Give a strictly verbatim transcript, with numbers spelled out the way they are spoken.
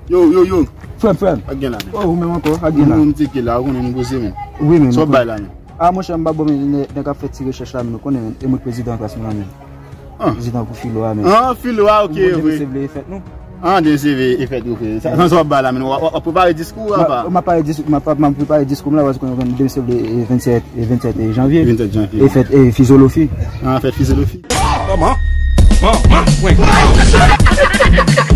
Yo, yo, yo. Frè m, frè m. Ak gen la, men. Oh, ou menm ankò, ak gen la. Nou, nou tcheke la, ou konnen nou koze, men. Wi, men. Sa w bay la, men. Ah, monchè, m pa bon, men, nèg, nèg ap fè ti rechèch la, men, ou konnen, men, e mwen k prezidan klas mwen la, men. Ah. Prezidan pou filo a, men. Ah, filo a, ok, vre. Demen se vle e fèt nou. Ah, demen se vle e fèt, ok. Sa, sa w ap bay la, men. W ap, w ap prepare diskou a, pa? M ap pare diskou, m ap, m ap prepare diskou m la, paske konnen demen se vle, e, vennsèt, e, vennsèt janvye. Vennsèt janvye. E fèt, e, fizolofi. Ah, fèt fizolofi. Kòman? Kòman? Mwen.